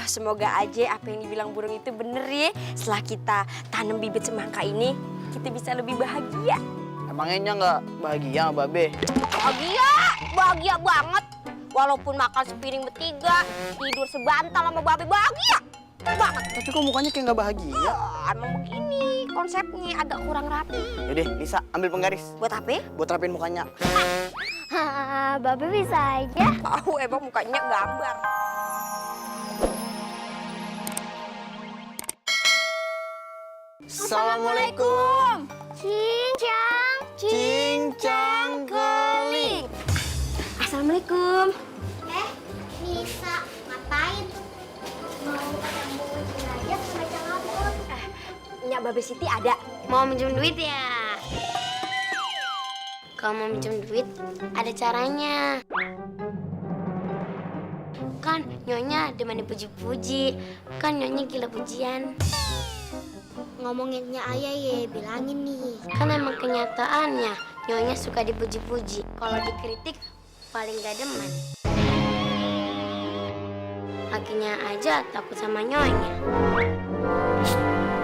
Semoga aja apa yang dibilang burung itu bener ya. Setelah kita tanam bibit semangka ini, kita bisa lebih bahagia. Emangnya nggak bahagia sama Babe? Bahagia, bahagia banget. Walaupun makan sepiring bertiga, tidur sebantal sama Babe, bahagia banget. Tapi kok mukanya kayak nggak bahagia? Emang begini konsepnya, agak kurang rapi. Yaudah, Lisa ambil penggaris. Buat apa? Buat rapin mukanya. Babe bisa aja. Tahu emang mukanya gambar. Assalamualaikum. Cincang, Cincang keling. Assalamualaikum. Nisa, ngapain? Mau ketemu jelajah sama Cangabut. Nyak Babe Siti ada. Mau minjem duit ya? Kalau mau minjem duit, ada caranya. Kan Nyonya demen dipuji-puji. Kan Nyonya gila pujian. Ngomonginnya ayah ya, bilangin nih. Kan emang kenyataannya, Nyonya suka dipuji-puji. Kalau dikritik, paling gak demen. Lakinya aja takut sama Nyonya.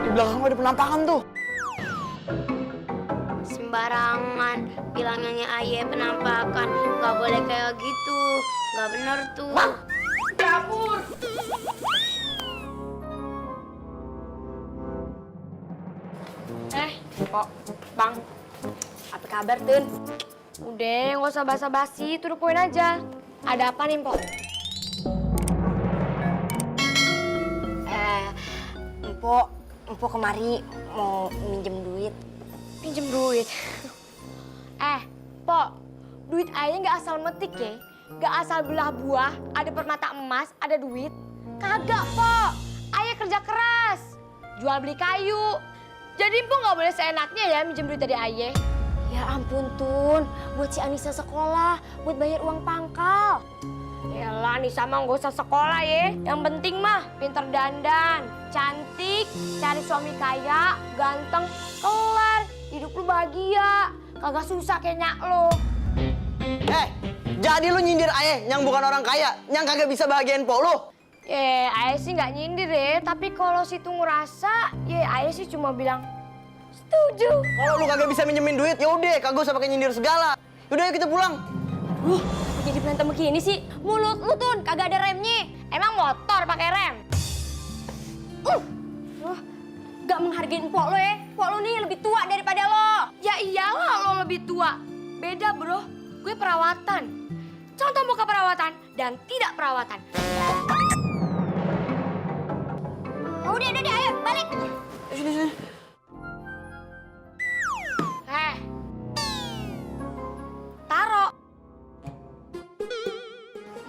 Di belakang ada penampakan tuh. Sembarangan bilang Nyonya ayah penampakan. Gak boleh kayak gitu. Gak bener tuh. Dapur. Kok, Bang, apa kabar, Tun? Udah, nggak usah basa-basi, to the point aja. Ada apa nih, Mpok? Empok kemari mau minjem duit. Pinjem duit. Pok, duit ayah nggak asal metik ya. Nggak asal belah buah, ada permata emas, ada duit. Kagak, Pok. Ayah kerja keras, jual beli kayu. Jadi Mpok nggak boleh seenaknya ya minjem duit dari ayah. Ya ampun, Tun. Buat si Anissa sekolah, buat bayar uang pangkal. Yalah, Nisa mah nggak usah sekolah ya. Yang penting mah pinter dandan, cantik, cari suami kaya, ganteng, kelar. Hidup lu bahagia, kagak susah kayak nyak lo. Jadi lu nyindir ayah yang bukan orang kaya, yang kagak bisa bahagiain po lu? Ayah sih nggak nyindir ya, tapi kalau situ ngerasa, ayah sih cuma bilang setuju. Kalau lu kagak bisa minjemin duit, ya udah kagak usah pakai nyindir segala. Yaudah, yuk kita pulang. Jadi berantem begini sih. Mulut lu, Tun, kagak ada remnya. Emang motor pakai rem? Gak menghargain empok lo ya. Empok lo nih lebih tua daripada lo. Ya iyalah lo lebih tua. Beda bro, gue perawatan. Contoh muka perawatan dan tidak perawatan. Udah, ayo balik. Sini. Taro.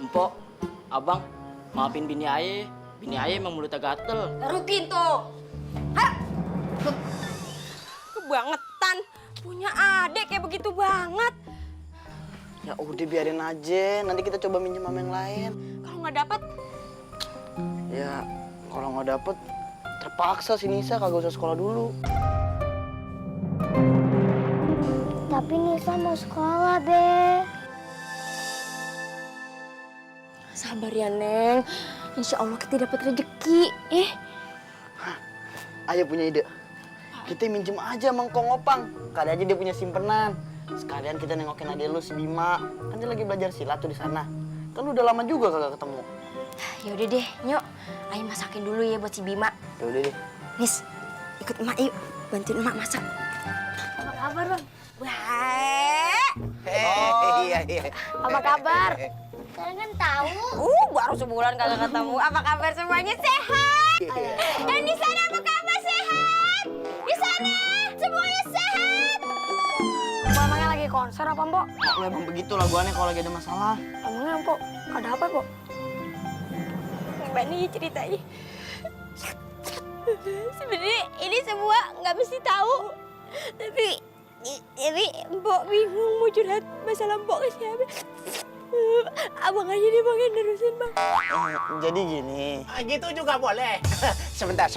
Empok, abang, maafin bini ayah. Bini ayah emang mulutnya gatel. Rukin tuh. Hah? Kebangetan. Punya adek kayak begitu banget. Ya udah biarin aja, nanti kita coba minjem sama yang lain. Kalau nggak dapet, Ya, kalau nggak dapet, terpaksa si Nisa kagak usah sekolah dulu. Tapi Nisa mau sekolah, Be. sabar ya, Neng. Insya Allah kita dapat rezeki. Ayah punya ide. Kita minjem aja sama Kong Opang. Kali aja dia punya simpenan. Sekalian kita nengokin adik lu si Bima. Kan dia lagi belajar silat tuh di sana. Kan lu udah lama juga kagak ketemu. Ya udah deh, Nyok. Ayo masakin dulu ya buat si Bima. Ya udah deh. Nis, ikut emak yuk. Bantuin emak masak. Apa kabar, Bang? Wah. Iya. Apa kabar? Kalian kan tahu. Baru sebulan kagak ketemu. Apa kabar semuanya sehat? Dan di sana apa kabar sehat? Di sana semuanya sehat. Mamanya lagi konser apa, Mbok? Lu emang begitu laguannya kalau lagi ada masalah. Emangnya, Mbok, ada apa, Mbok? Gimana nih ceritanya? Sebenarnya ini semua nggak mesti tahu. Tapi Mbok bingung mau curhat masalah Mbok ke siapa. Abang aja deh Bang yang nerusin Bang. Jadi gini. Gitu juga boleh. Sebentar.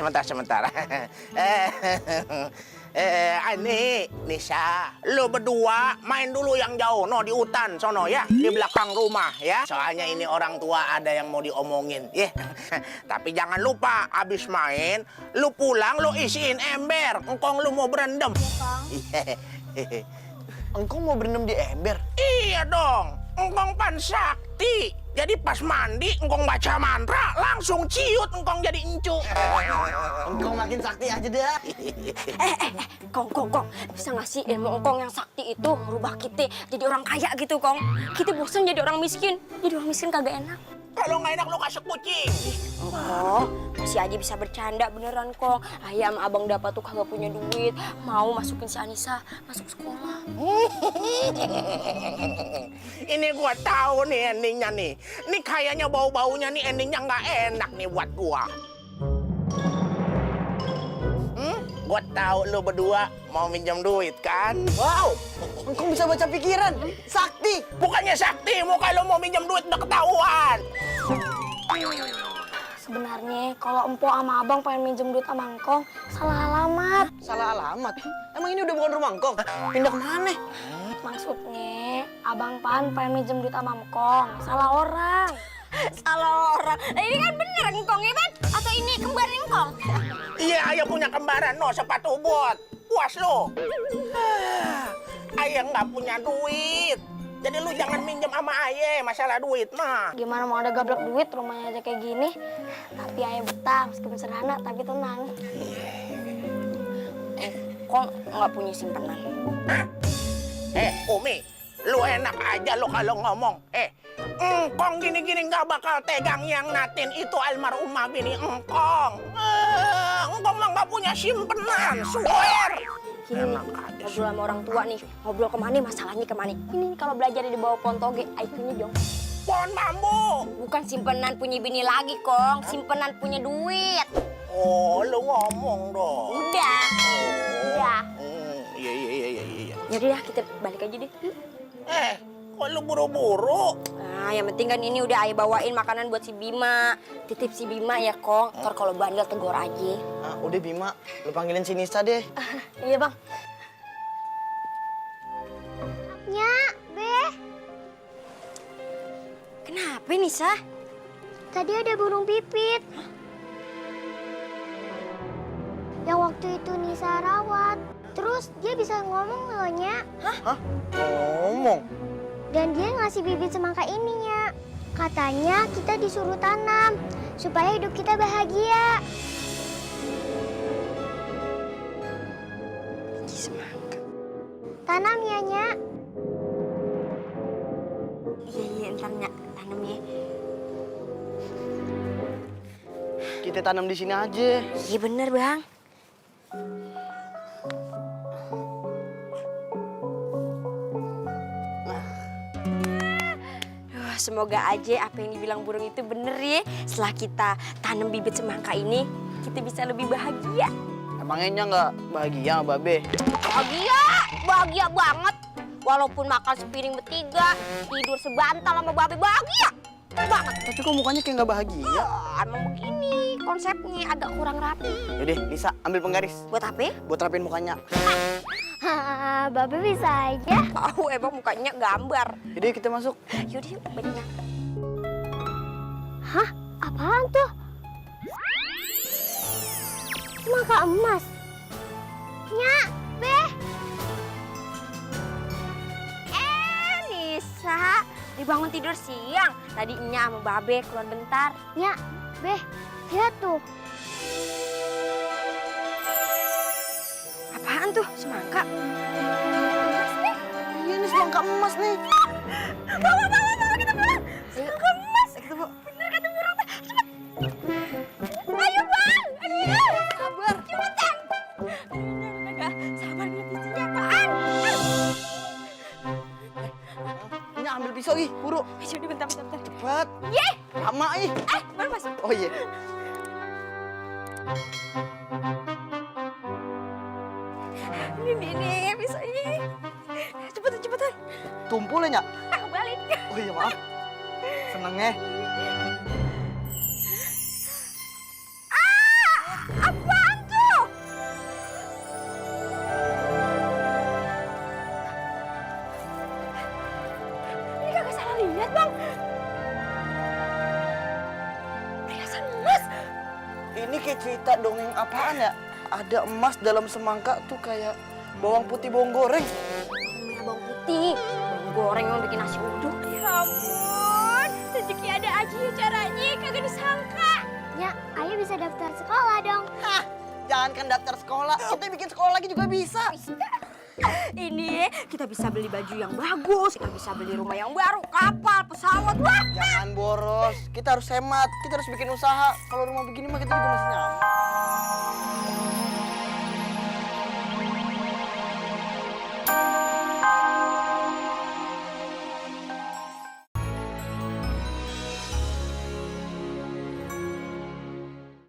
Ani, Nisa, lu berdua main dulu yang jauh, no di hutan sono ya, di belakang rumah ya. Soalnya ini orang tua ada yang mau diomongin, ya. Tapi jangan lupa, abis main, lu pulang, lu isiin ember, engkong lu mau berendam. Engkong mau berendam di ember? Iya dong, engkong pan sakti. Jadi pas mandi, engkong baca mantra, langsung ciut engkong jadi encu. Engkong makin sakti aja dah. Kong. Bisa nggak sih ilmu engkong yang sakti itu merubah kita jadi orang kaya gitu, Kong? Kita bosan jadi orang miskin. Jadi orang miskin kagak enak. Kalau nggak enak lu kasih kucing. Oh, masih aja bisa bercanda beneran, Kong. Ayah sama abang dapat tuh kagak punya duit. Mau masukin si Anissa masuk sekolah. Ini gua tahu nih endingnya nih. Ini kayaknya bau-baunya nih endingnya nggak enak nih buat gua. Gua tahu lu berdua mau minjem duit kan? Wow, engkong bisa baca pikiran. Sakti. Bukannya sakti, muka lu mau minjem duit udah ketahuan. Sebenarnya kalau Empo sama abang pengen minjem duit sama engkong, salah alamat. Salah alamat. Emang ini udah bukan rumah engkong? Pindah kemana? Maksudnya, abang Pan pengen minjem duit sama engkong, salah orang. Salah orang. Nah, ini kan bener engkong ya, Pan? Atau ini kembar engkong? Iya, ayah punya kembaran, no, sepatu bot. Puas lo. Ayah nggak punya duit. Jadi lu jangan minjem sama ayah masalah duit mah. Gimana mau ada gablak duit, rumahnya aja kayak gini. Tapi ayah betah, meskipun sederhana, tapi tenang. Kok nggak punya simpenan? Umi, lu enak aja lu kalau ngomong. Engkong gini-gini nggak bakal tegang yang natin itu almarhumah bini engkong. Engkong mah nggak punya simpenan, swear. Gini, ngobrol sama orang tua nih, ngobrol kemana, masalahnya kemana. Ini kalau belajar di bawah pohon toge, IQ-nya dong. Pohon bambu. Bukan simpenan punya bini lagi, Kong. Simpenan punya duit. Oh, lu ngomong dong. Udah. Udah. Iya. Yaudah ya, kita balik aja deh. Kok lu buru-buru? Nah, yang penting kan ini udah ayah bawain makanan buat si Bima. Titip si Bima ya, Kong. Ntar kalau bandel tegur aja. Udah Bima, lu panggilin si Nisa deh. Iya, Bang. Nyak, Beh. Kenapa, Nisa? Tadi ada burung pipit. Yang waktu itu Nisa rawat. Terus dia bisa ngomong loh, Nyak. Hah? Ngomong? Dan dia ngasih bibit semangka ini, Nyak. Katanya kita disuruh tanam supaya hidup kita bahagia. Biji semangka. Tanam ya, Nyak. Iya, ntar Nyak tanam ya. Kita tanam di sini aja. Iya bener, Bang. Semoga aja apa yang dibilang burung itu bener ya. Setelah kita tanam bibit semangka ini, kita bisa lebih bahagia. Emangnya nggak bahagia sama Babe? Bahagia banget. Walaupun makan sepiring bertiga, tidur sebantal sama Babe, bahagia banget. Tapi kok mukanya kayak nggak bahagia? Emang begini konsepnya, agak kurang rapi. Yaudah, Nisa ambil penggaris. Buat apa? Buat rapin mukanya. Babe bisa aja. Tahu emang mukanya gambar. Yaudah, kita masuk. Yaudah yuk, banyak. Hah? Apaan tuh? Semangka emas. Nyak, Beh. Nisa, dibangun tidur siang. Tadi Nya sama Babe keluar bentar. Nyak, Beh. Lihat tuh. Apaan tuh? Semangka? Iya, ini semangka emas nih. Bawa, kita pulang. Semangka emas. Kita bawa. Bener kata burung. Cepet. Ayo, Bang. Ayo. Sabar. Cepetan. Agak sabar lihat isinya apaan. Ini ambil pisau, ih, buru. Ayo, bentar. Cepat. Ye. Lama, ih. Baru masuk. Oh iya. Ini bisa ini. Cepetan. Tumpul ya, Nyak? Balik. Oh iya, maaf. Seneng ya. Apaan tuh? lihat bang. Perhiasan emas. Ini kayak cerita dongeng apaan ya? Ada emas dalam semangka tuh kayak bawang putih bawang goreng. Bawang merah bawang putih. Bawang goreng yang bikin nasi uduk. Ya ampun, rezeki ada aja ya caranya, kagak disangka. Ya, Ayah bisa daftar sekolah dong. Hah, jangankan daftar sekolah, kita bikin sekolah lagi juga bisa. Ini kita bisa beli baju yang bagus, kita bisa beli rumah yang baru, kapal, pesawat, wah. Jangan boros, kita harus hemat, kita harus bikin usaha. Kalau rumah begini mah kita juga masih nyaman.